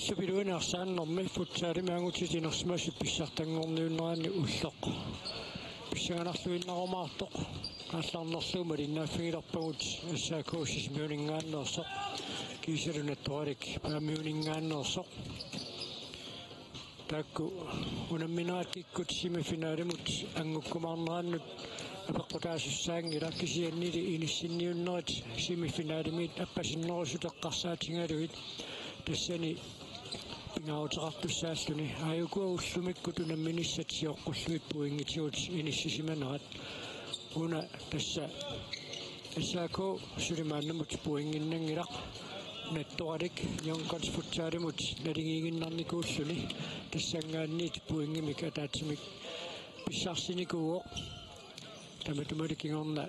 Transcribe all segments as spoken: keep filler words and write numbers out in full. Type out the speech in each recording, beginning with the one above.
Tupiluinnarsaannermi futsalimi angutit inersimasut pissartanngorniunneranni ulloq pissanganarluinnarumaartoq aallarnerlugu malinnaaffigilerpagut. S A K Sisimiuninngaanneersoq kiisalu Nattoralik Paamiuninngaanneersoq. Taakku unamminerat kikkut semifinalimut angukkumaarnerannut apeqqutaasussaanngilaq, kisiannili inissinniunnerit semifinalimiit appasinnerusut eqqarsaatigalugit tassani pingaaruteqartussaalluni. Aajuku ullumikkut unamminissat sioqqullugit pointigut inissisimanerat. Una tassa S A K suli maannamut pointinnanngilaq. Nattoralik Young Guns futsalimut naligiiginnarnikuulluni tassanngaanniit pointimik ataatsimik pissarsinikuuvoq. Tamatumali kingorna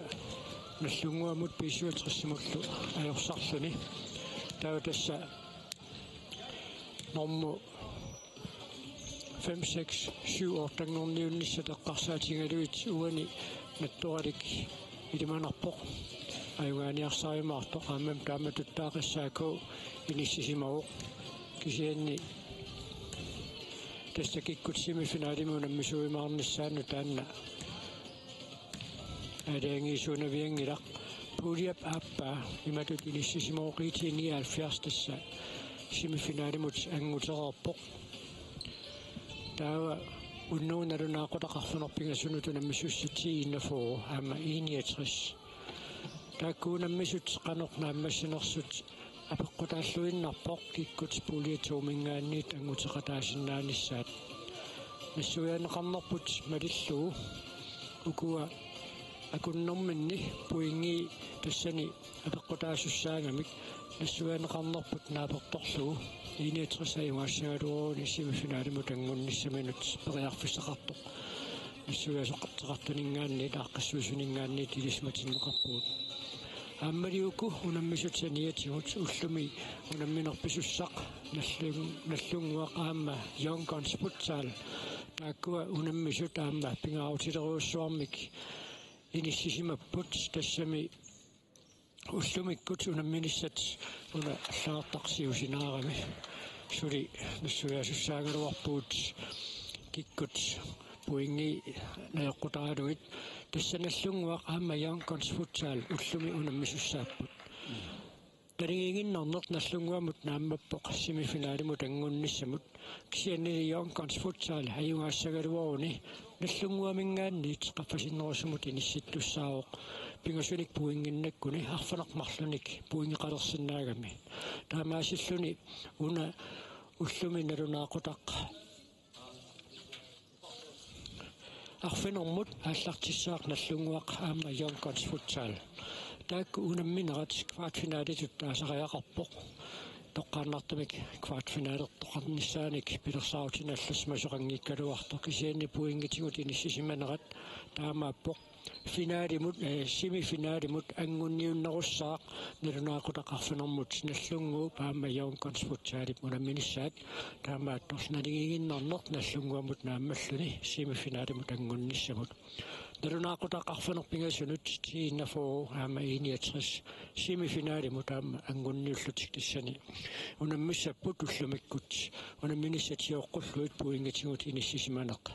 Nagdlunguamut B syvogtresimullu ajorsarluni. Taava tassa normu fem, seks, syv ottenngorniunnissat eqqarsaatigalugit uani Nattoralik ilimanarpoq. Ajugaaniarsariumaartoq, aamma taamatut taava S A K inissisimavoq. Kisianni tassa kikkut semifinalimi unammisuujumaarnissaannut taanna aalajangiisuunavianngilaq. Puljep aappaa imatut inissisimavoq, I T nioghalvfjerds tassa semifinalimut angutereerpoq. Taava unnugu nalunaaqutaq arfineq-pingasunut unammisussat T enogfyrre aamma E niogtres. Taakku unammisut qanoq naammassinersut apeqqutaalluinnarpoq kikkut pulje to-minngaanniit anguteqataasinnaanissaat. Nassuiaanneqarnerput malillugu ukua akunnerminni pointii tassani apeqqutaasussaagami, nassuiaanneqarnerput naapertorlugu E niogtres ajugaassagaluaruni semifinalimut anngunnissaminut periarfissaqartoq nassuiaasoqartuninngaanniit aaqqissuisuninngaanniit ilisimatinneqarpugut. Aammali uku unammisut saniatigut ullumi unamminerpisussaq Nagdlung-, Nagdlunguaq aamma Young Guns Futsal. Taakkua unammisut aamma pingaarutilerujussuarmik inissisimapput, tassami ullumikkut unamminissat una allagartaq siusinaarami. Suli nassuiaasussaagaluarpugut kikkut pointii najoqqutaralugit. Tassa Nagdlunguaq aamma Young Guns Futsal ullumi unammisussaapput. Naligiiginnarneq Nagdlunguamut naammappoq semifinalimut anngunnissamut. Kisiannili Young Guns Futsal ajugaassagaluaruni Nagdlunguaminngaanniit qaffasinnerusumut inissittussaavoq, pingasunik pointinnakkuni arfineq-marlunik pointeqalersinnaagami. Taamaasilluni una ullumi nalunaaqutaq arfinermut aallartissaaq Nagdlunguaq aamma Young Guns Futsal. Taakku unamminerat kvartfinalitut taasariaqarpoq. Toqqaannartumik kvartfinalertoqarnissaanik pilersaarutinik allassimasoqanngikkaluartoq, kisianni pointitigut inissisimanerat taamaappoq. Finalimut, eh, semifinalimut anngunniunnerussaaq nalunaaqutaq arfinermut Nagdlunguup aamma Young Guns Futsalip unamminissaat. Taamaattorli naligiiginnarneq Nagdlunguamut naammalluni semifinalimut anngunnissamut. Nalunaaqutaq arfineq-pingasunut T enogfyrre aamma E niogtres semifinalimut aamma anngunniullutik, tassani unammissapput ullumikkut unamminissat sioqqullugit pointitigut inissisimaneq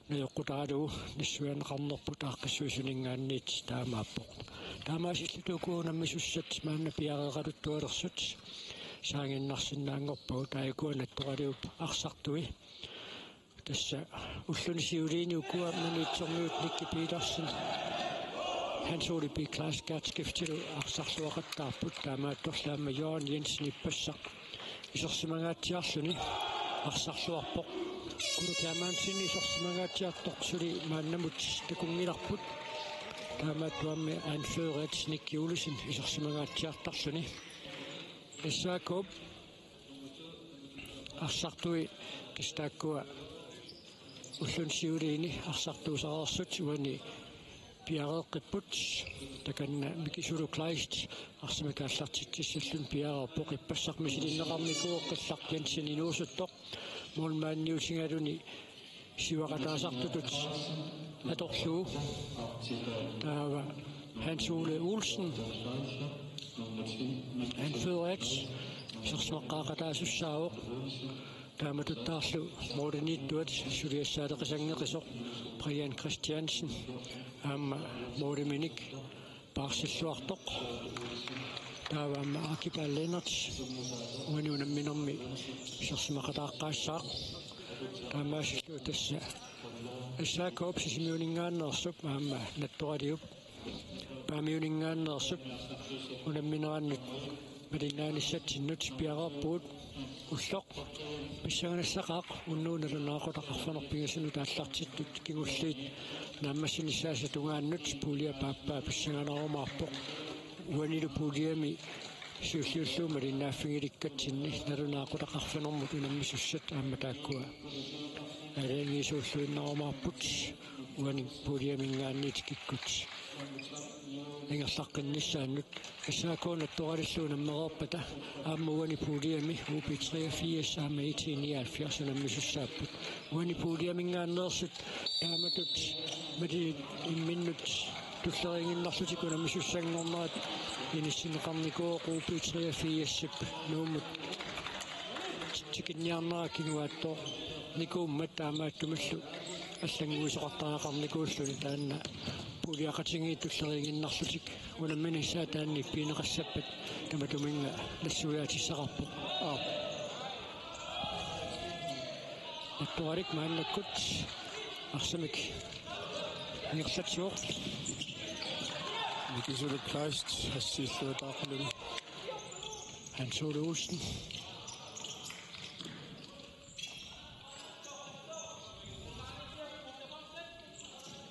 najoqqutaralugu nassuiaanneqarnerput aaqqissuisuninngaanniit taamaappoq. Taamaasilluta uku unammisussat maanna piareeqaluttualersut saanngiinnarsinnaanngorpagut, aajuku Nattoraliup arsartui. Tassa ulluni siuliini ukua Maniitsormiut Nicky Petersen, Hans Ole B. Kleistgaard skiftilu arsarluaqattaarput, taamaattorli aamma Johan Jensen ippassaq isersimangaatsiarluni arsarluarpoq. Kurt Hermansen isersimangaatsiartoq suli maannamut takunngilarput. Taamaattumik anførerit Nick Juulisen isersimangaatsiartarluni. S A K-p arsartui tassa taakkua ulluni siuliini arsartuusareersut uani piareeqqipput. Takanna Miki Sulu Kleist arsamik aallartitsissalluni piareerpoq, ippassaq misilinneqarnikuuvoq, qillaq Jensen inuusuttoq, målmandiutigaluni siuaqataasartutut atorlugu. Taava Hans Ole Olsen, anførerit isersimaqqaaqataasussaavoq. Taamatuttaarlu mooriniittuat suliassaaleqisanngeqisoq Brian Christiansen aamma mooriminik paarsilluartoq. Taava aamma Aki Palle Lennert uani unamminermi isersimaqataaqqaassaaq. Taamaasillugu tassa S A K-p Sisimiuninngaanneersup aamma Nattoraliup Paamiuninngaanneersup unamminerannut malinnaanissatsinnut piareerpugut. Ulloq pissanganassaqaaq unnugu nalunaaqutaq arfineq-pingasunut aallartittut kingulliit naammassinissaasa tungaannut puulia paappaa pissanganarumaarpoq. Uanilu puuliami siulliullugu malinnaaffigilikkatsinni nalunaaqutaq arfinermut unammisussat aamma taakkua aalajangiisuulluinnarumaarput uani puuliaminngaanniit kikkut ingerlaqqinnissaannut. S A K Nattoralillu unammereerpata aamma uani puuliami U B treogfirs aamma I T nioghalvfjerds unammisussaapput. Uani puuliaminngaanneersut taamatut mali imminnut tulleriiginnarlutik unammisussanngornerat inissinneqarnikuuvoq U B treogfirsip Nuummut tikinniarnera kinguaattoornikuummat taamaattumillu allannguisoqartariaqarnikuulluni taanna puuliaqatigiit tulleriiginnarlutik unamminissaat taanna ippigineqassappat tamatuminnga nassuiaatissaqarpoq. Aap. Nattoralik maannakkut arsamik ingerlatsivoq. Mikisulu Kleist assiilluataaqaluni. Hans Ole Olsen.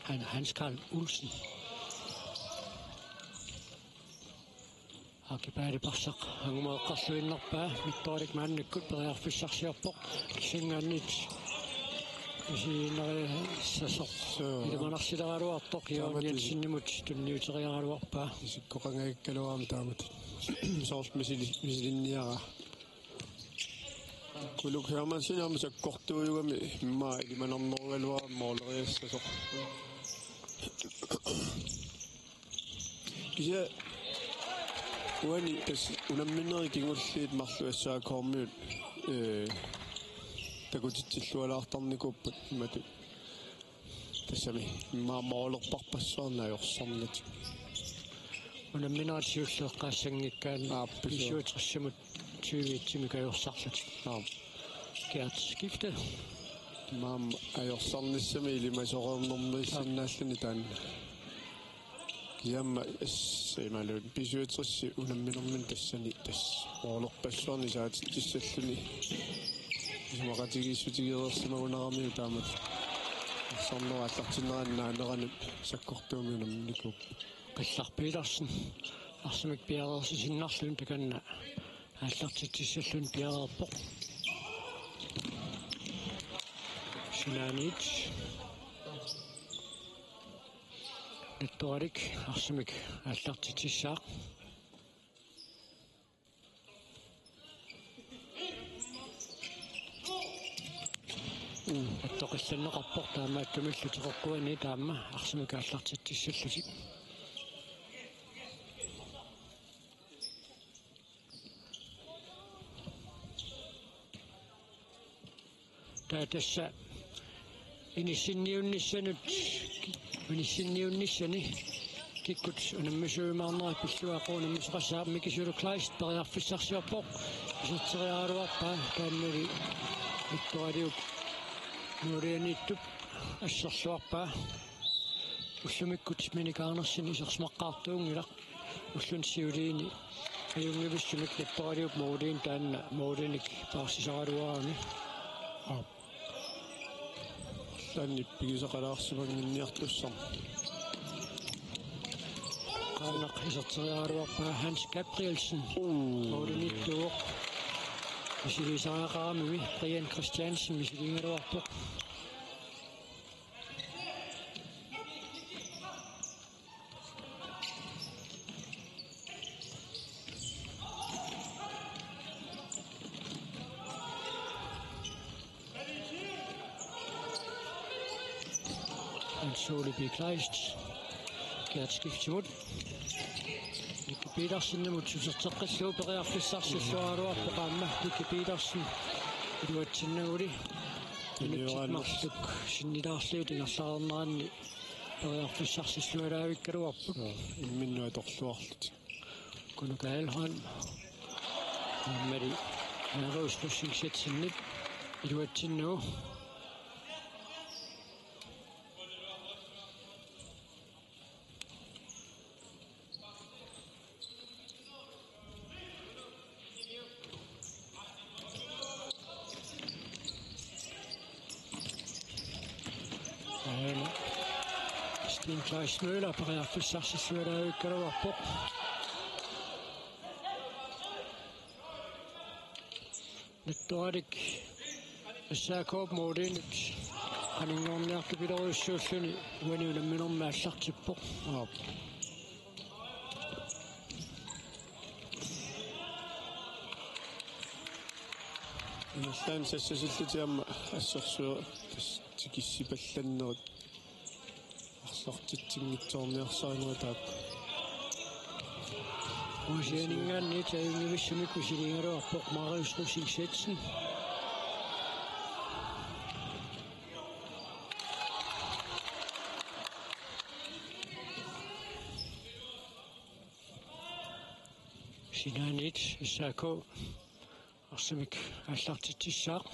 Han-, Hans Karl Olsen. Aki Palle Parsaq angumeeqqarluinnarpaa, Nattoralik maannakkut periarfissarsiorpoq, kisianni isiginnarissasoq. Suu. Ilimanarsileraluartoq Jørgen Taamatut. Jensenimut tunniuteriaraluarpaa. Isikkoqangajakkaluarami taamatut. Soorlu misili-, misilinniaraa. Kuluk Hermansen aamma sakkortuujugami immaqa ilimanarnerugaluarami mooleriassasoq. Kisianni uani tassa unamminerit kingulliit marluk S A K-miut, ee, takutitsillualaartarnikuupput imatut. Tassami immaqa moolerparpassuarnik ajorsarnatik. Unamminerit siulleeqqaassanngikkaanni. Aap, pisuaa. B syvogtres-imut tyve-tsimik ajorsarlutik. Aap. Gert Skifte. Maam ajorsarnissami ilimasoreernermiissinnaalluni taanna. Kiamma s-, imaluunniit B syvogtres unamminermini tassani tassa moolerpassuarnik saatitsissalluni. Isumaqatigiissutigereersimagunaramiuk taamatut. Arsarnerup aallartinnerani naaneranut sakkortuumik unamminikuupput. Qillaq Petersen arsamik piareersisinnarluni takanna aallartitsissalluni piareerpoq. Sinaaniit. Nattoralik arsamik aallartitsissaaq. Attoqillanneqarpoq taamaattumillu teqeqquani taama arsamik aallartitsissallutik. Taava tassa inissinniunnissanut, inissinniunnissani kikkut unammisuujumaarnerat pillugu aqqugu unammisoqassaaq. Mikisulu Kleist periarfissarsiorpoq. Iserteriaraluarpaa taannali Nattoraliup nuulianiittup asserluarpaa. Ullumikkut Minik Andersen isersimaqqaartuunngilaq. Ulluni siuliini ajunngivissumik Nattoraliup mooliin taanna moolinik paarsisaraluarami. Aap. Taanna ippigisaqalaarsimannginniartussaq. Qaannaq iserteriaraluarpaa Hans Gabrielsen. Uu. Mooliniittuuvoq. Misiliisariaqaramigami Brian Christiansen misiliigaluarpoq. Hans Ole B. Kleist. Gert Skifte imod. Nico Petersenimut suserteqqillugu periarfissarsilluaraluarpoq aamma Nicky Petersen iluatsinnaguli. Inuussutsimik marluk sinnilaarlugit ingerlareerneranni periarfissarsilluaraavikkaluarput. Imminnut atorluarlutik. Kuno Kaalholm. Aamma Marius Rosing Schedsenip iluatsinnagu. Aana Steen Kleist Møller periarfissarsilluaraavikkaluarpoq. Nettorik S A K-p målinut qaninngorniartupiloorujussuulluni uani unamminermi aallartippoq. Aap. Ingerlaannaq sassasillutik aamma assersuut tassa tikissipallannerit. Aallartitsinngitsoorniarsarinerit taakku. Aasianninngaanniit ajunngivissumik misiliigaluarpoq Marius Rosing Schedsen. Sinaaniit S A K arsamik aallartitsissaaq.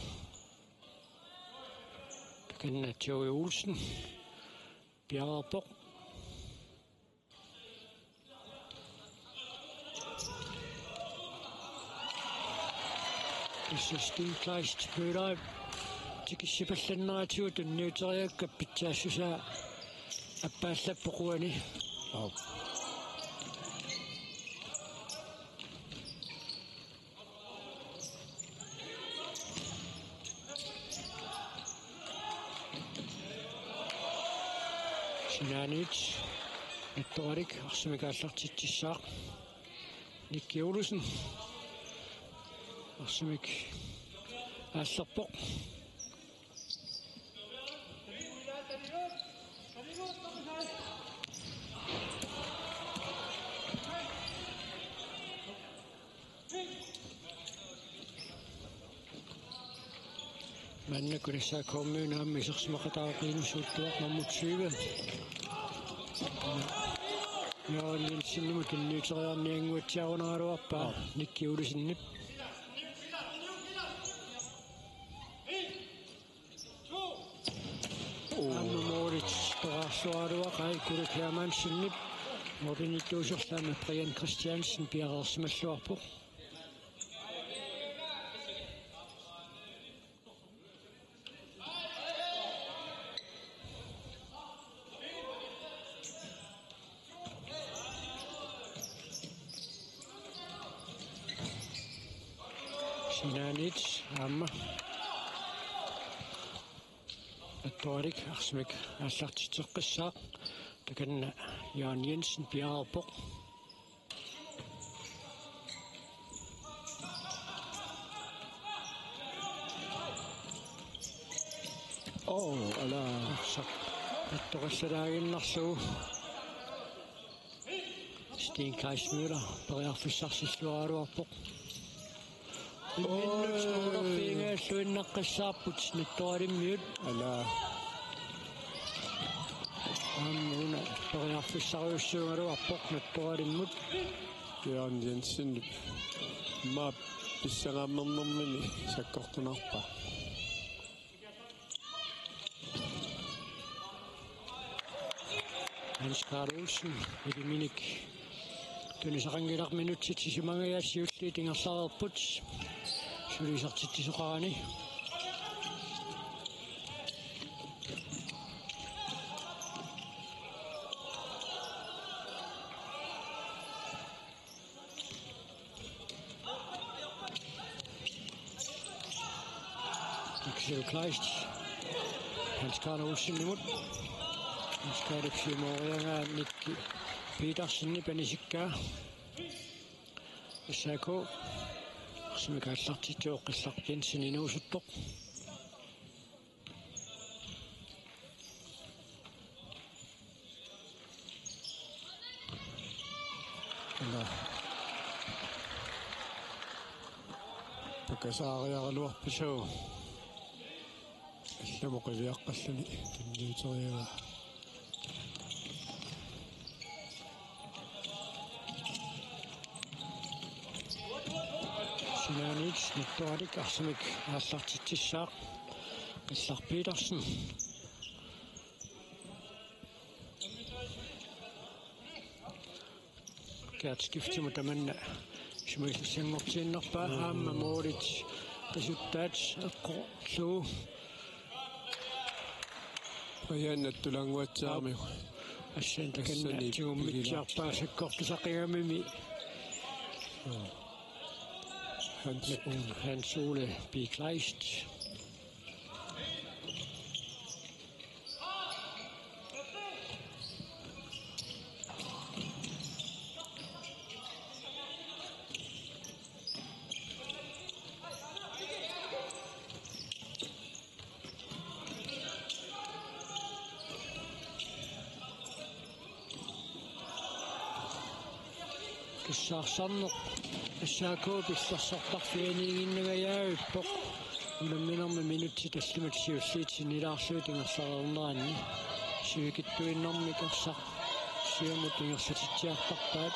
Takanna Joey Olsen piareerpoq. Tassa Steen Kleist Møller tikissipallanneratigut tunniuteriakka pitsaassusaa appaallappoq uani. Aap. Sinaaniit Nettorik arsamik aallartitsissaaq. Nicky Olsen arsamik aallerpoq. Maannakkut S A K-miuna aamma isersimaqataaqiinnassuuttuaq nummer tyve. Jørgen Jensenimut tunniuteriarniannguatsiarunaraluarpaa Nicky Olsenip. Aamma målit toqqarluaraluaqaat Kurik Hermansenip, målimiittuuserlu aamma Brian Christiansen piareersimalluarpoq. Sinaaniit aamma Nettorik arsamik aallartitseqqissaaq. Takanna Jørgen Jensen piareerpoq. Oo, ala. Arsaq nettoqallalaaginnarlugu. Steen Kleist Møller periarfissarsilluaraluarpoq. Imminnut målerpiingajalluinnaqqissaarput Nettorimmiut. Ala. Aamma una periarfissarujussuugaluarpoq Nettorimmut. Jørgen Jensen. Immaqa pissangaammernermini sakkortunarpaa. Hans Karl Olsen, iliminik tunisaqanngilaq, minutsit sisamangajaat siulliit ingerlareerput suli isertitsisoqarani. Axel Kleist. Hans Karl Olsenimut. Hans Karl Olsenimut. Nicky Petersenip anisikkaa. S A K. Arsamik aallartittoq Qillaq Jensen inuusuttoq. Pakasaariaraluarpoq. Suu. Allamut qiviaqqalluni tunniuteriaraa. Sinaaniit Nettoralik arsamik aallartitsissaaq. Qillar Petersen. Gert Skiftimut tamanna isumagisassanngortiinnarpaa aamma moolit qisuttaat eqqorlugu. Ajanna tulaannguatsaarmiu. Assani takanna assani tigummitsiarpaa sakkortusaqigamimi. Hans Ole. Hans Ole B. Kleist. Kissaarsarneq S A K-p illersortarfianiiginnagajaavippoq. Unamminermi minutsit tallimat siulliit sinnilaarlugit ingerlareerneranni sivikitsuinnarmik arsaq siumut ingerlatitsiartarpaat.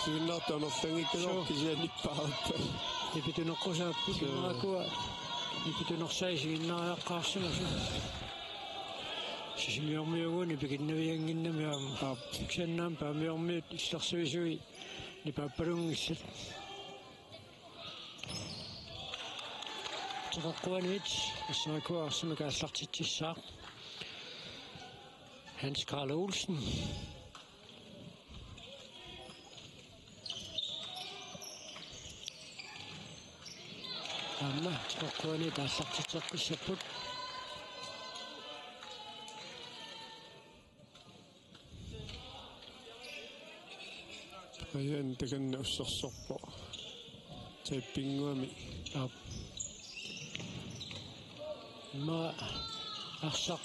Siunnaartoq amerlanngikkaluarpoq. Suu. Kisianni ippaarpaa. Nipituneqqusaapput. Suu. Imaakua nipitunersai isiginnaariaqqaarsimasut. Sisimiormiuugunik pikinnaviannginnami aamma. Aap. Kisianni aamma Paamiormiut illersuisui nipaappalunngillat. Teqeqquaniit S A K arsamik aallartitsissaaq. Hans Karl Olsen. Aamma Teqeqquaniit aallartitseqqissapput. Ajan takanna ussersorpoq. Tappinguami. Aap. Immaqa arsaq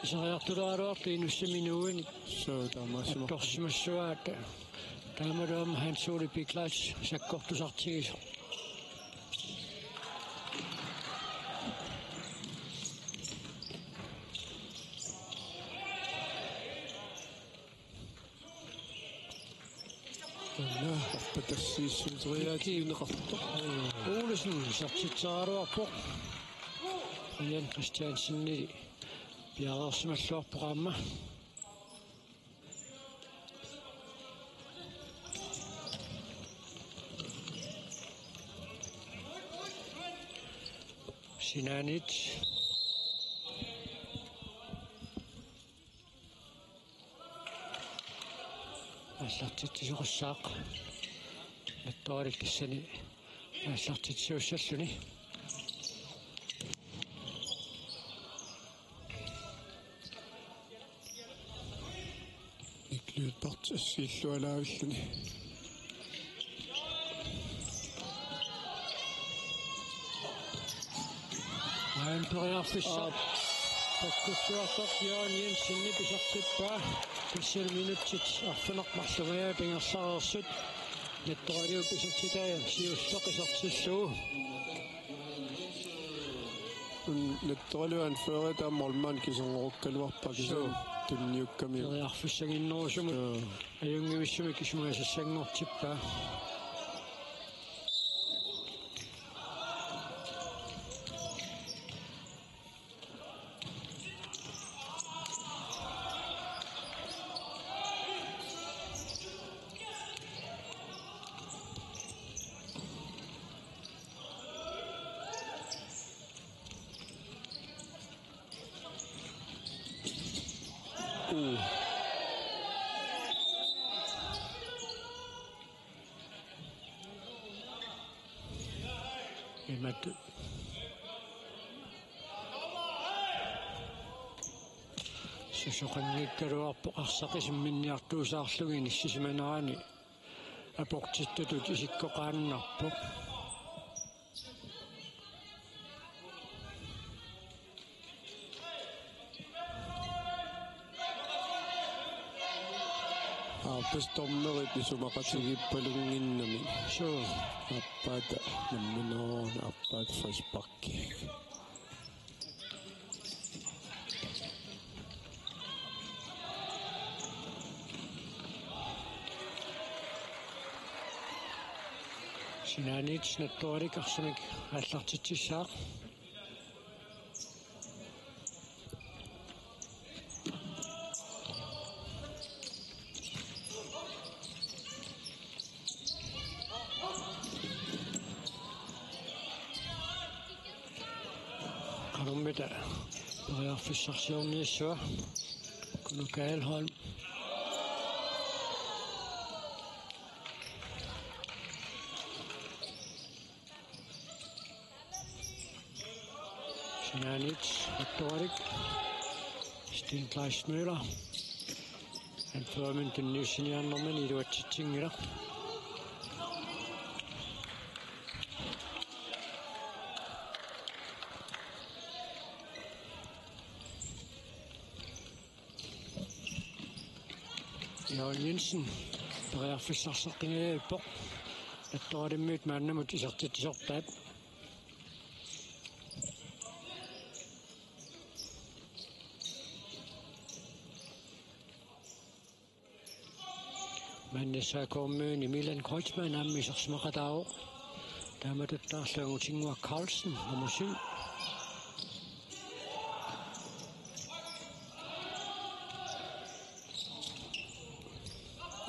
iseriartuleraluartoq inussaminnguanik. Suu, taamaasima. Attorsimassuaat. Taamalu aamma Hans Ole Piklais sakkortusartigisoq. Anna, arpatassiissuteriaatigineqartoq. Olsen isertitseraluarpoq. Ian Christiansenili piareersimalluarpoq aamma. Sinaaniit. Aallartitsisoqassaaq. Nettoralik tassani aallartitsisussalluni. Nick Lyberth assiillualaavilluni. Aamma periarfissaq. Aap. Takkussuartoq Jørgen Jensenip isertippaa. Tassani minutsit arfineq-marlungajaat ingerlareersut. Nettoraliup isertitaa siulleq isertillugu. Nettoraluan fører taama målmand kiserngorukkaluarpaa kisianni. Suu. Tunniukkamiuk. Periarfissaginnerusumut. Suu. Ajunngivissumik isumagisassanngortippaa. Uu. Imatut. Susoqanngikkaluarpoq arsaq isimminniartuusaarlugit inissisimanerani aportittutut isikkoqaannarpoq. Aappaat dommerit isumaqatigiippalunnginnami. Suu. Aappaata nammineerluni aappaata frisparki. Sinaaniit Nattoralik arsamik aallartitsissaaq. Qanormita periarfissarsiorniassavat? Kuno Kagelholm. Sinaaniit Nattoralik. Steen Kleist Møller. Anførmik tunniussiniarnermini iluatsitsinngilaq. Jørgen Jensen periarfissarseqqinngilaq. Nattoralimmiut maannamut isertitsisortaat. Maanna S A K-miuni Milan Kreutzmann aamma isersimaqataavoq. Taamatuttaarlu Angutinnguaq Carlsen, nummer syv.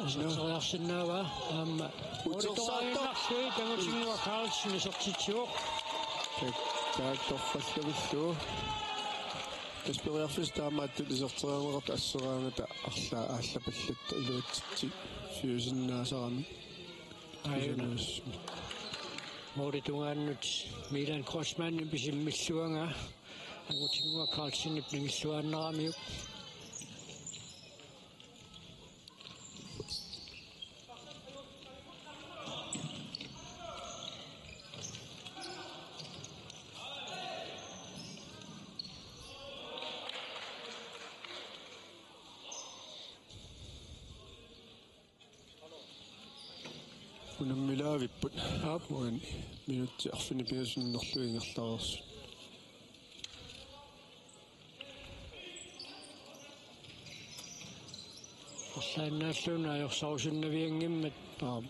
Iserteriarsinnaavaa aamma. Utersaattoq. Utersaattoq. Angutinnguaq Carlsen isertitsivoq. Taak-, taakku torrallavillugu. Tassa periarfissaq taamaattut iserteriarneqartoq asseraangata arlaat aallapallatta iluatsitsiviusinnaasarami. Aajuna. Kisianni målip tungaanut Milan Kreutzmannip isimmilluagaa Angutinnguaq Carlsenip nangilluaannaramiuk. Unammilaavipput. Aap. Uani minutsit arfineq-pingasunnerlugit ingerlareersut. Arlaannaalluunniit ajorsarusunnavianngimmat. Aap.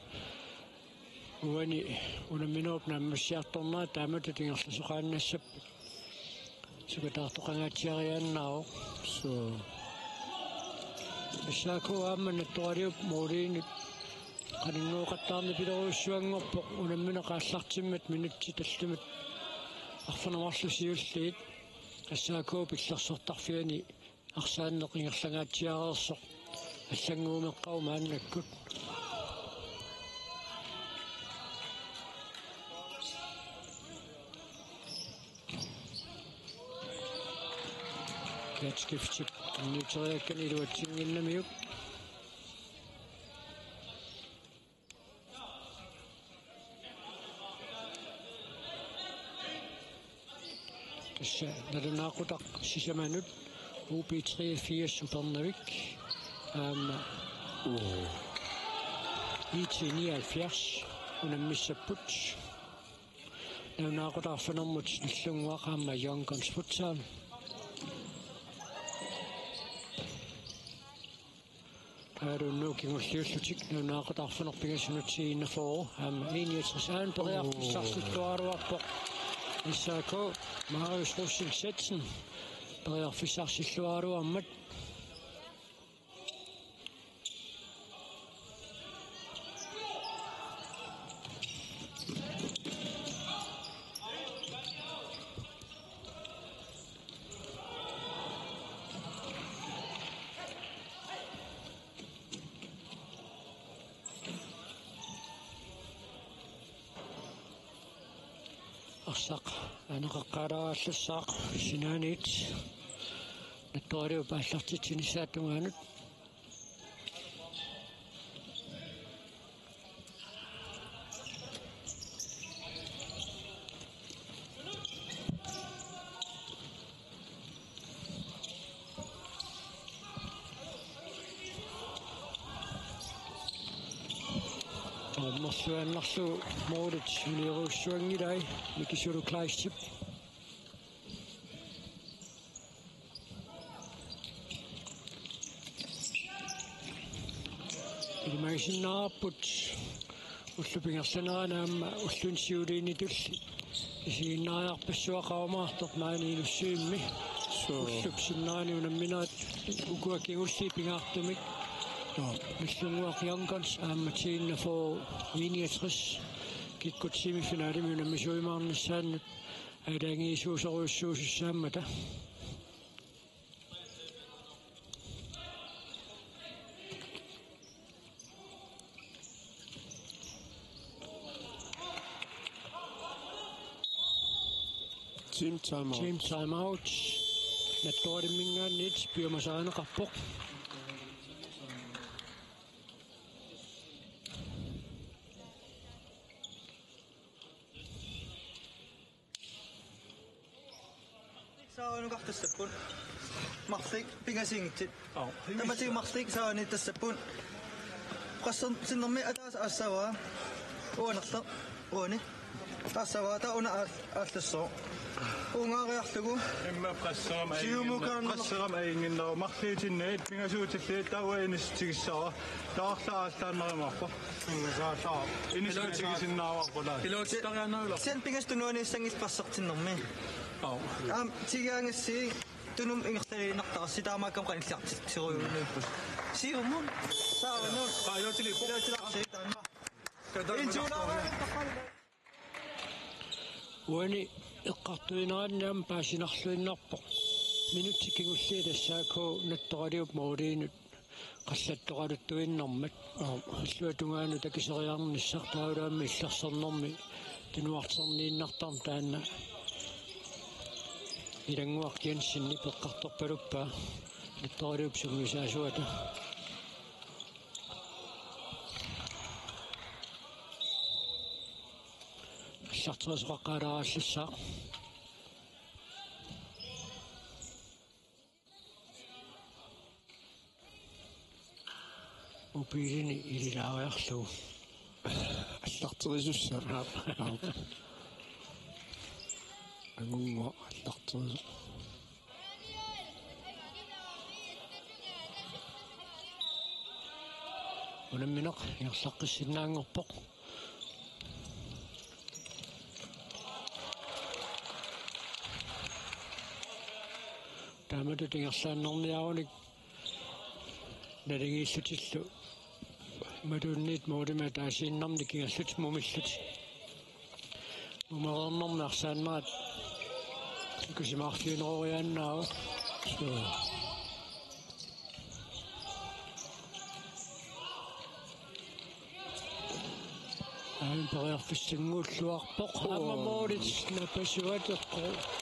Uani unamminerup naammassiartornera taamatut ingerlasoqaannassapput. Sukataartoqangaatsiariaannaavoq. Suu. S A K aamma Nattoraliup måliinut qaninngooqattaarnipilerujussuanngorpoq unammineq aallartimmat minutsit tallimat arfineq-marluk siulliit. S A K-p illersortarfiani arsaanneq ingerlangaatsiareersoq allannguumeqqavoq maannakkut. Catchgiftip tunniuteriakkani iluatsinnginnamiuk. Tassa nalunaaqutaq sisamanut U B treogfirs Upernavik aamma U I T nioghalvfjerds unammissapput. Nalunaaqutaq arfinermut Nillunnguaq aamma Young Guns Futsal. Taavalu kingulliullutik nalunaaqutaq arfineq-pingasunut C enogfyrre aamma E niogtres aana periarfissarsilluaraluarpoq. S A K, Marius Rosing Zetzen periarfissarsilluaraluarmat. Arsaq aneqaqqaalaarallassaaq sinaaniit Nattoraliup aallartitsinissaata tungaanut. Suannarlu målit uliorussuanngilai Mikisulu Kleistip. Ilimagisinnaavarput ullup ingerlanerani aamma ulluni siuliini tulli isiginnaariarpassuaqarumaartoq maani Inussivimmi. Suu. Ullup sinnerani unamminerat ukua kingulliit pingaartumik. Joo. Nallunnguaq Young Guns aamma T enogfyrre niogtres kikkut semifinalimi unammisuujumaarnissaannut aalajangiisuusorujussuusussaammata. Team timeout. Team timeout. Nattoraliminngaanniit piumasarineqarpoq. Saaranukartassapput. Marluk pingasuunngitsoq. Aa, tamatsinnut marluk saaraniittassapput. Qassertinnermi ataaseq aassavaa. Uanertaq. Uani. Aassavaa taava una aal-, aallassaaq. Ungaariarlugu. Immaqa qasserama siumukaarneq. Qasserama ajunngilaq. Marluutinnit pingasuutillit taava inissutigissavara. Taarla aallaannarumaarpoq. Ingasaallaa. Inissutigisinnaavarput. Iluatsittariaannarular. Sen pingasut tunuaniissanngillat qassertinnermi. Aa. Aamma tigiagassi tunumut ingerlaliinnartarassi taamaakkami qanilliartitsirujuunngipput. Siumut. Saaranut. Aa, iluatsilerpoq. Iluatsilerpoq. Taama. Insuulaarpaa. Uani eqqartuinerani aamma paasinarluinnarpoq. Minutsit kingulliit S A K Nattoraliup måliinut qallattoqaluttuinnarmat. Aap. Illuatungaanut takiseriarnissaq taavalu aamma illersornermi tunuarterniinnartarmat taanna Ilannguaq Jensenip eqqartorpaluppaa Nattoraliup sungiusaasuata. Aallarterisoqaqqaalaarallassaaq. Mobiilini ililaariarlugu. Aallarterisussaaq. Aap. Aap. Angunnguaq aallarterisoq. Unammineq ingerlaqqissinnaanngorpoq. Taamatut ingerlaannarniarunik naligiillutillu imaluunniit målimik ataasiinnarnik kingullutik mumillutik. Mumereernermi arsaannerat takusimaarfigineroriaannaavoq. Suu. Aamma periarfissanngulluarpoq. Aamma målit nappasuat eqqoinnarlugu.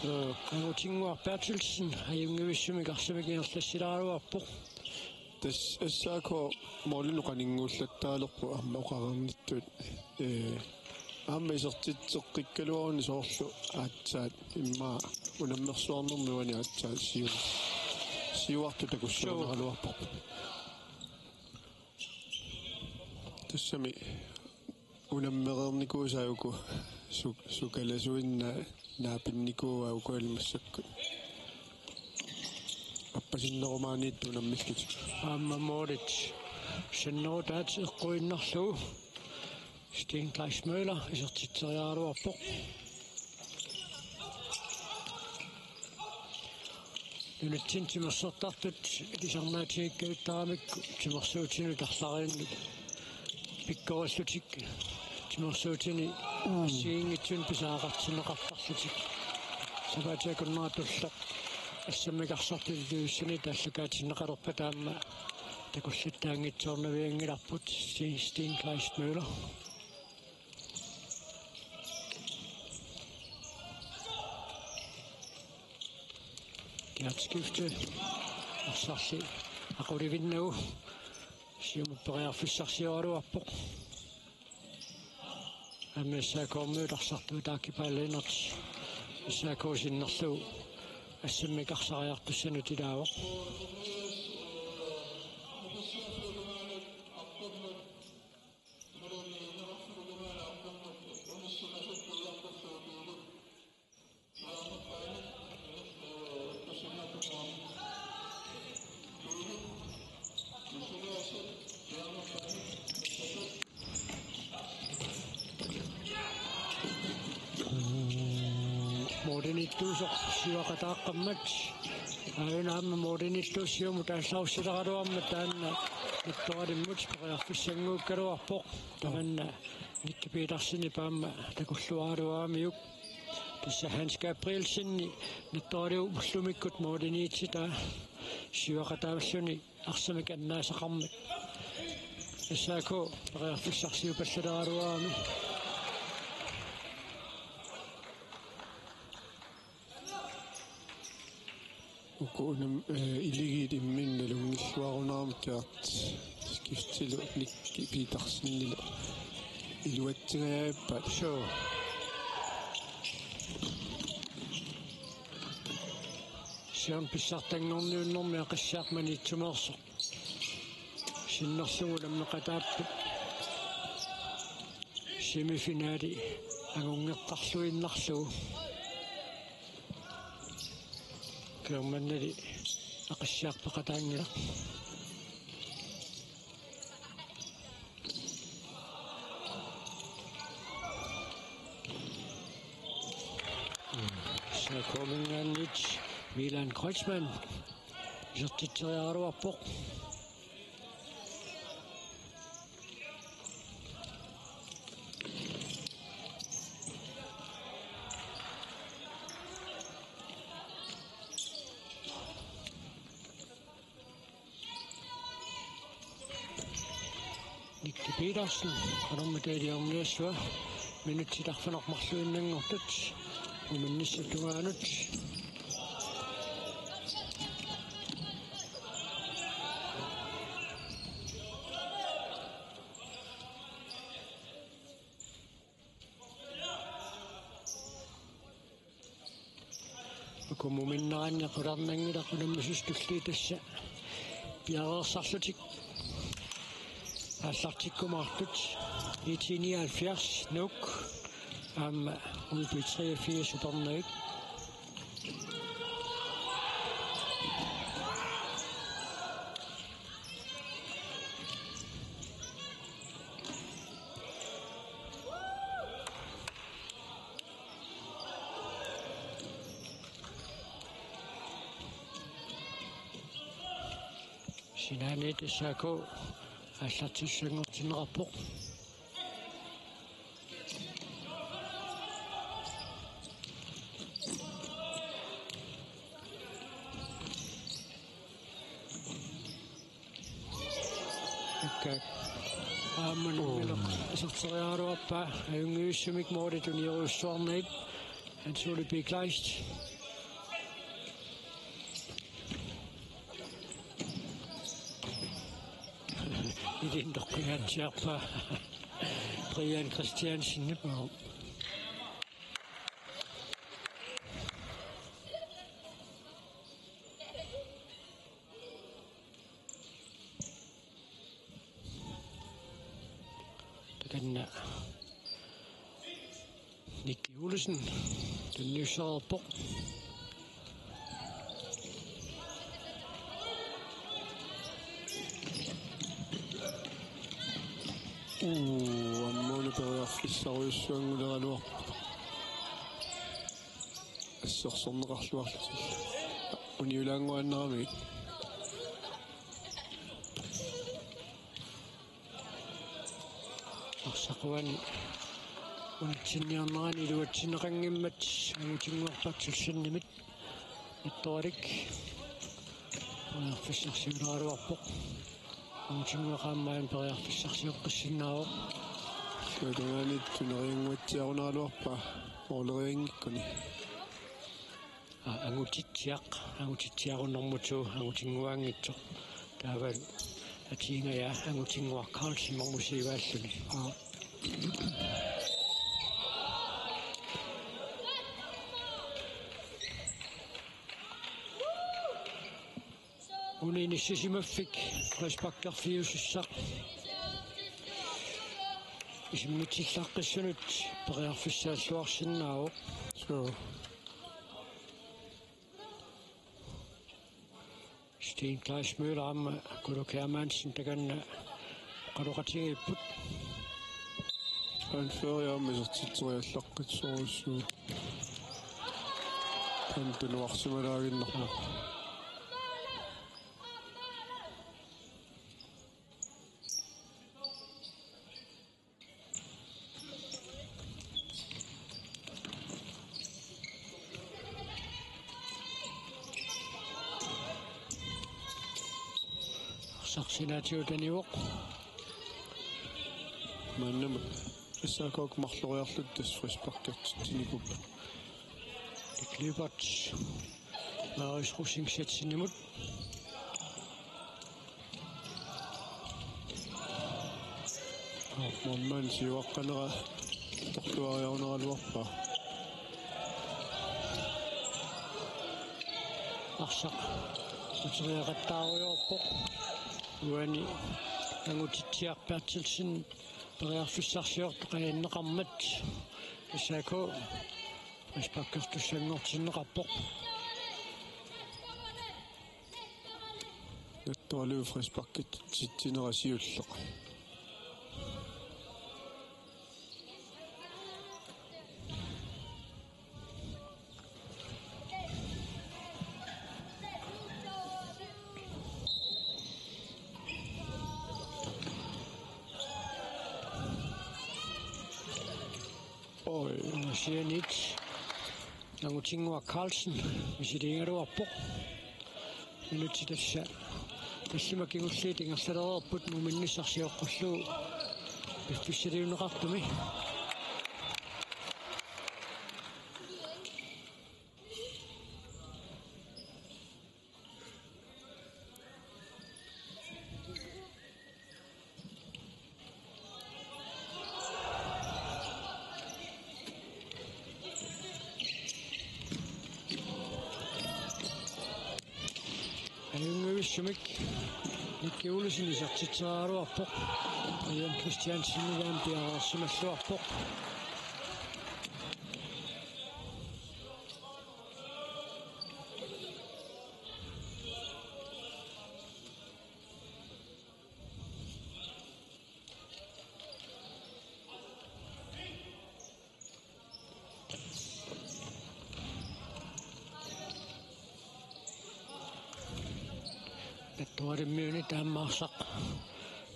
Suu. Angutinnguaq Berthelsen ajunngivissumik arsamik ingerlassilaaraluarpoq. Tassa S A K målinut qaninngulluttaalerpoq aamma oqareernittut. Ee, aamma isertitseqqikkaluaruni soorlu aatsaat immaqa unammersuarnermi uani aatsaat siu-, siuartut takussuuneraluarparput. Tassami unammereernikuusaagut su-, sukalasuinnaq naapinnikuuagut massakkut. Appasinnerumaaniittut unammillutik. Aamma målit sannerutaat eqquinnarlugu. Steen Kleist Møller isertitseriaraluarpoq. Nunatsinni timersortartut ilisarnaatigikkajuttaramikkit timersuutinut arlariinnut pikkorillutik timersuutini assigiinngitsunik pisariaqartinneqartarlutik. Sapaatip akunnerata tulleq assammik arsartut iliuussanit aallakaatinneqalerpata aamma takullattaanngitsoornavianngilarput. Steen Kleist Møller. Gert Skifte. Arsarli aqulivinnagu. Siumut periarfissarsioraluarpoq. Aamma S A K-miut arsartuutaakkipaat Lennert. S A K sinnerlugu assammik arsariartussanut ilaavoq. Ittuusoq siuaqataaqqammat. Aajuna aamma målimiittuussiumut aallarussileraluarmat taanna Nattoralimmut periarfissannguukkaluarpoq. Tamanna Nicky Petersenip aamma takulluaraluaramiuk. Tassa Hans Gabrielsen Nattoraliup ullumikkut målimiittitaa siuaqataavalluni arsamik annaasaqarmat. S A K periarfissarsiupallaleraluarami. Uku unam, eh, iligiit imminnut nalunngilluarunarami kiart. Skiftilu Nicky Petersenilu iluatsingajaappat. Suu. Siorna pissartanngorniunnermi Aqissiaq Maniitsumeersoq sinnerlugu unammeqataapput. Semifinali angunngertarluinnarlugu. Kingornali Aqissiaq peqataanngilaq. S A K-minngaanniit Milan Kreutzmann isertitseriaraluarpoq. Nicky Petersen, qanormitaaliorniassua, minutsit arfineq-marluinnanngortut muminnissap tungaanut. Uku muminneranni qularnanngilaq unammisut tulliit tassa piareersarlutik aallartikkumaartut. I T nioghalvfjerds Nuuk aamma U B treogfirs Upernavik. Sinaaniit S A K aallartissanngortinneqarpoq. Akka. Aamma nammineq iserteriaraluarpaa, ajunngivissumik målit tunniussuarnagit. Hans Ole B. Kleist. Ilintoqqingaatsiarpaa Brian Christiansen. Takanna Nicky Olsen tunniussareerpoq. Uu, aamma una periarfissarujussuannguleraluarpoq. Assersorneqarluarlutillu. Uniulaannguaannaramigit. Arsaquani unitsinniarnerani iluatsinneqanngimmat angutinnguarpassuussanimit. Ittorik periarfissarsiuleraluarpoq. Angutinnguaq aamma periarfissarsioqqissinnaavoq. Sualugaanit tuneriannguatsiarunaraluarpaa målerianngikkuni. Aa, angutitsiaq, angutitsiarunnermut angutinnguaanngitsoq. Taavalu atiingaja angutinnguaq Carlsen mormusiivaalluni. Aa. Una inissisimaffik frisparkerfiusussaq isimmitsillaqqissunut periarfissaalluarsinnaavoq. Suu. Sten Kleist Møller aamma Kulu Hermansen takanna oqaloqatigiipput. Anføreri aamma isertitseriallaqqissorujussuuvoq. Tunuarsimalaaginnarpoq. Arsaq sinaatigut anivoq. Maannamut S A K-kut marloriarlutik tassa frisparkertitsinikuupput. Nick Lyberth. Marius Rosing Schætzenimut. Målmand siuaqqanera torluariarunaraluarpaa. Arsaq uteriaqattaarujoorpoq. Uani Angutitsiaq Berthelsen periarfissarsiortoq aninneqarmat S A K frisparkertussanngortinneqarpoq. Nattoraliu frisparkertitsinera siulleq. Oj, sianit. Angutinnguaq Carlsen misiliigaluarpoq. Minutsit tassa tallimat kingulliit ingerlalereerput muminnissaq sioqqullugu piffissaliunneqartumi. Ajunngivissumik Nicky Olsen isertitseraluarpoq. Brian Christiansen aamma piareersimalluarpoq. Attuarimmiuni taamaarsaq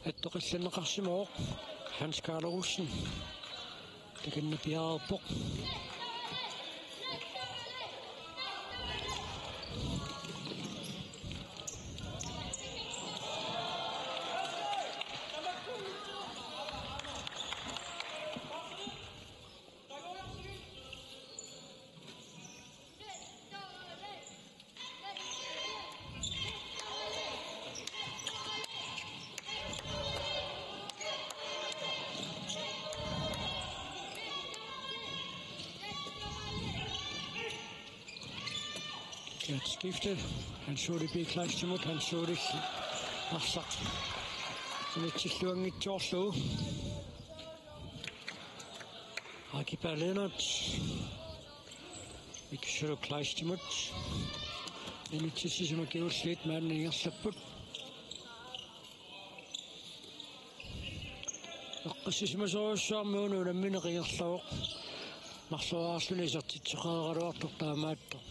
attoqillanneqarsimavoq Hans Karl Olsen. Takanna piareerpoq. Gert Skifte, Hans Ole B. Kleistimut, Hans Ole arsaq. Unitsilluanngitsoorlugu. Aki Berlinert. Mikkel Kleistimut. Unitsitsisima kingulliit maanna ingerlapput. Eqqissisimasorujussuarmik unammineq ingerlavoq. Marloriarluni isertitseqaraluartoq taamaattoq.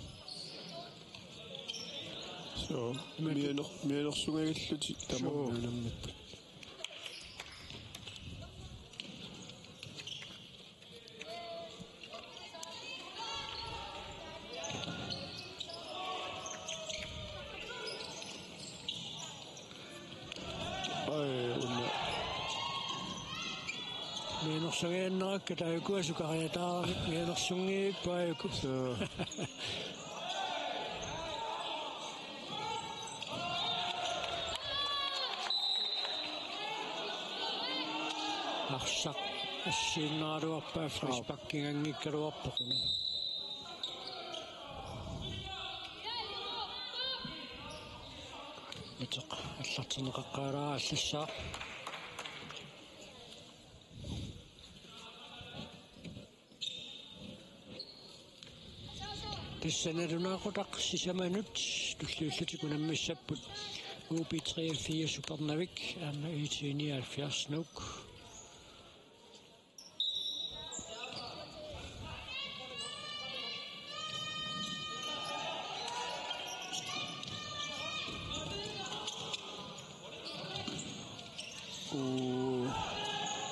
Suu, mianer-, mianersugaluarlutik tamarmik unammipput. Ai, una. Mianersugaluarnerakku taakku asukariataarami mianersunngivipput aajuku. Suu. Arsaq assigiinnaraluarpaa frisparkinngikkaluarpoq una. Iteq allartinneqaqqaalaarallassaaq. Tassa nalunaaqutaq sisamanut tulliullutik unammissapput O B treogfirs Upernavik aamma I T nioghalvfjerds Nuuk.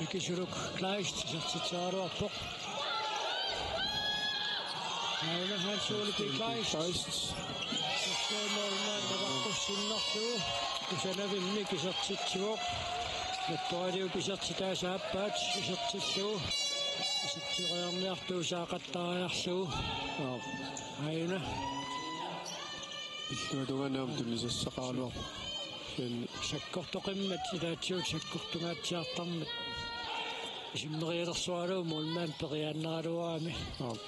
Miki Suluk Kleist isertitseraluarpoq. Aana Hans Ole B. Kleist. Kleist. Isertitseriarniarlugu. Kusanavimmik isertitsivoq. Nattoraliup isertitaasa aappaat isertillugu. Isertitseriarniarlugu saaqattariarlugu. Aap. Aana. Illuatungaani aamma tunisassaqaraluarpoq. Kisianni sakkortoqimmat ilaatsigut sakkortungaatsiartarmat. Isimmerialersoralugu målmand periaannaraluarami. Aap.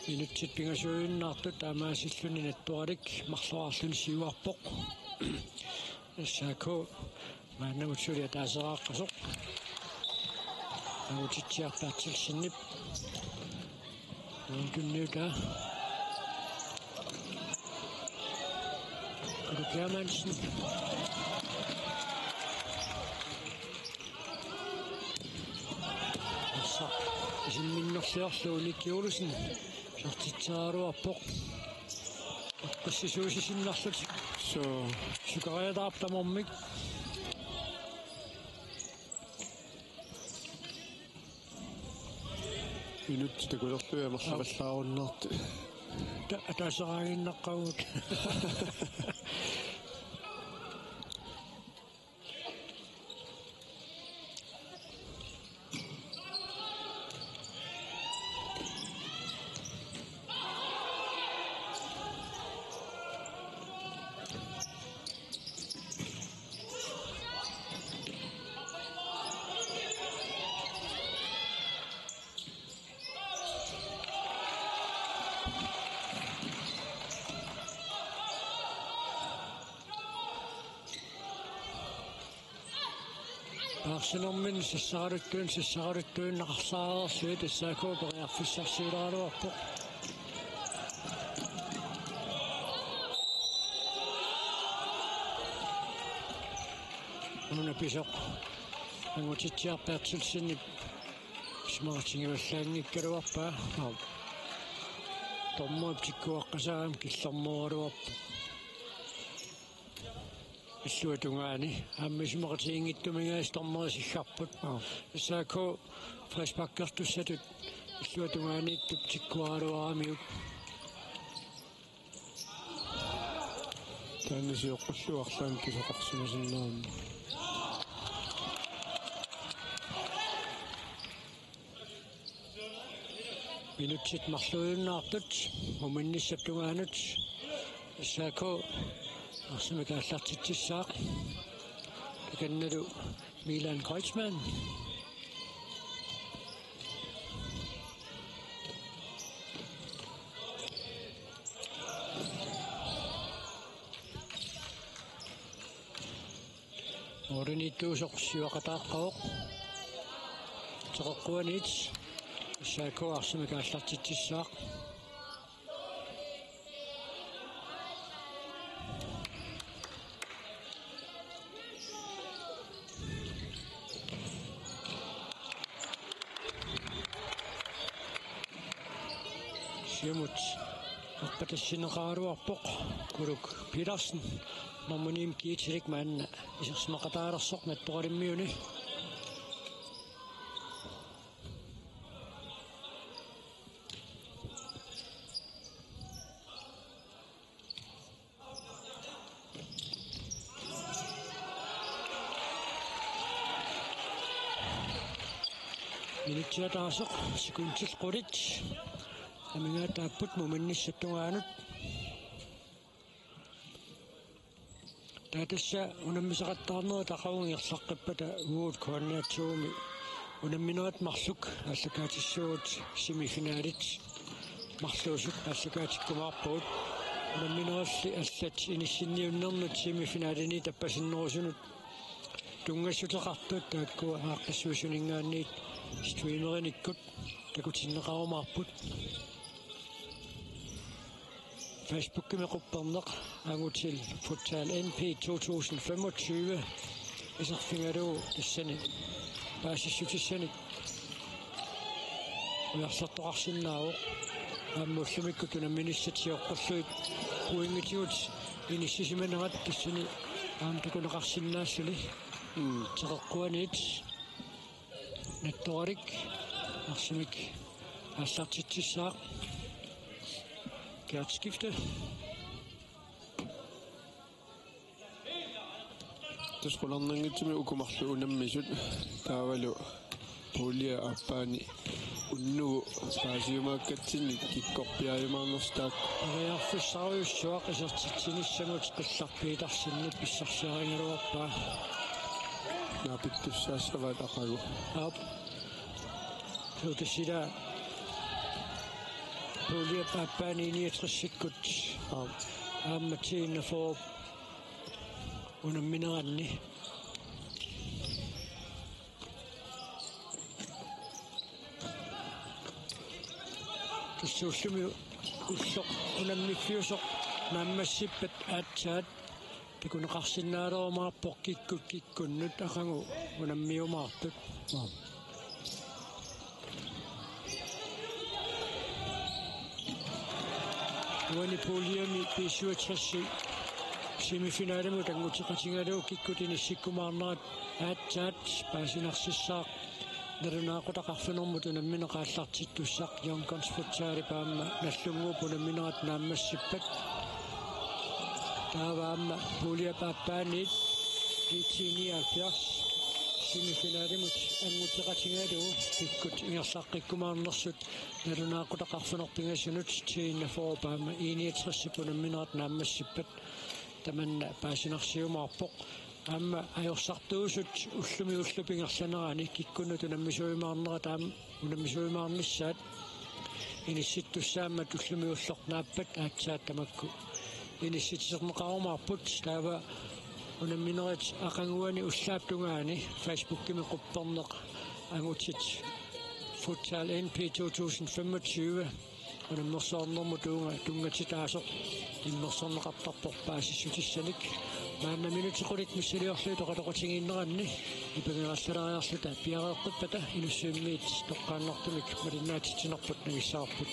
Minutsit pingasuinnartut taamaasilluni Nattoralik marloriarluni siuarpoq. S A K maannamut suli ataaseriaqqasoq. Angutitsiaq Berthelsenip. Tunniutaa. Kulup Hermansen. Arsaq isimminnerliorlugu Nicky Olsen. Isertitseriaraluarpoq. Eqqissisuusisinnarlutik. Suu. Sukariataarpoq tamarmik. Minutsit takulerlugit amerlavallaarunnaartut. Ta-, ataaseriaannarpagut. Taarsinerminni sassaraluttuinnaq, sassaraluttuinnaq arsaarersuit S A K periarfissarsiulaaraluarpoq. Una pisoq. Angutitsiaq Berthelsenip isumaqatigivallaanngikkaluarpaa. Aap. Dommerip tikkuaqqasaagami killormooraluarpoq. Illuatungaani aamma isumaqatiginngitsuminngaanniit dommerit siggarput. Aap. S A K frisparkertussatut illuatungaaniittup tikkuaraluaramiuk. Taanna sioqqullugu arlaannik kisoqarsimasinnaammat. Minutsit marluiunnaartut, muminnissap tungaanut S A K arsamik aallartitsissaaq. Takannalu Milan Kreutzmann. Målimiittuusoq siuaqataaqqavoq. Teqeqquaniit S A K arsamik aallartitsissaaq. Siumut aqqatassinneqaraluarpoq Kuluk Petersen, nummer ni-mik G-tilik, maanna isersimaqataalersoq Nattoralimmiuni. Minutsit ataaseq sekundit qulit amigaataapput muminnissap tungaanut. Taava tassa unammisaqattaarnerit aqagu ingerlaqqippata uagut K N R to-mi unamminerit marluk aallakaatissavagut semifinalit. Marluusut aallakaatikkumaarpagut. Unammineralli allat inissinniunnernut semifinalini tappasinnerusunut tunngassuteqartut taakkua aaqqissuisuninngaanniit streamerinikkut takutinneqarumaarput. Facebookimi qupperneq angutit futsal N P to tusind femogtyve iserfigalugu tassani paasissutissanik ujarlertoqarsinnaavoq. Aamma ullumikkut unamminissatsiaq oqqullugit pointigut inissisimanerat tassani Aamma takuneqarsinnaalluni. Mm. Teqeqquaniit. Nattoralik. Arsamik. Aallartitsissaaq. Gertskifte. Tassa qularnanngitsumik uku marluk unammisut taavalu puljip aappaani unnugu paasiumaakkatsinnik kikkorpiaajumaarnersoq taakku. Periarfissarujussuaq isertitsinissamut qillarpiitarsinnut pissarsiarigaluarpaa. Naapittussaassavaat aqagu. Aap. Suutasila puljip aappaani niogtresikkut. Aap. Aamma T enogfyrre unammineranni. Tassa ullumi ulloq unammiffiusoq naammassippat aatsaat takuneqarsinnaalerumaarpoq kikkut kikkunnut aqagu unammiumaartut. Aap. Uani puljimi B syvogtres semifinalimut anguteqatigalugu kikkut inissikkumaarnerat aatsaat paasinarsissaaq nalunaaqutaq arfinermut unammineq aallartittussaq Young Guns Futsalip aamma Nagdlunguup unamminerat naammassippat. Taava aamma puljip aappaaniit I T nioghalvfjerds semifinalimut anguteqatigalugu kikkut ingerlaqqikkumaarnersut nalunaaqutaq arfineq-pingasunut T enogfyrre aamma I niogtresip unamminerat naammassippat tamanna paasinarsiumaarpoq. Aamma ajorsartuusut ullumi ullup ingerlanerani kikkunnut unammisuujumaarnerat aamma unammisuujumaarnissaat inissittussaammat ullumi ulloq naappat aatsaat tamakku inissitserneqarumaarput. Taava unamminerit aqaguani ullaap tungaani Facebookimi qupperneq angutit Futsal N P to tusind femogtyve unammersuarnermut tunnga-, tunngatitaasoq immersorneqartarpoq paasissutissanik. Maanna minutsit qulit missiliorlugit oqaloqatigiinneranni ipangerallalaariarluta piareeqqippat Inussivimmiit toqqaannartumik malinnaatitsinerput nangissavarput.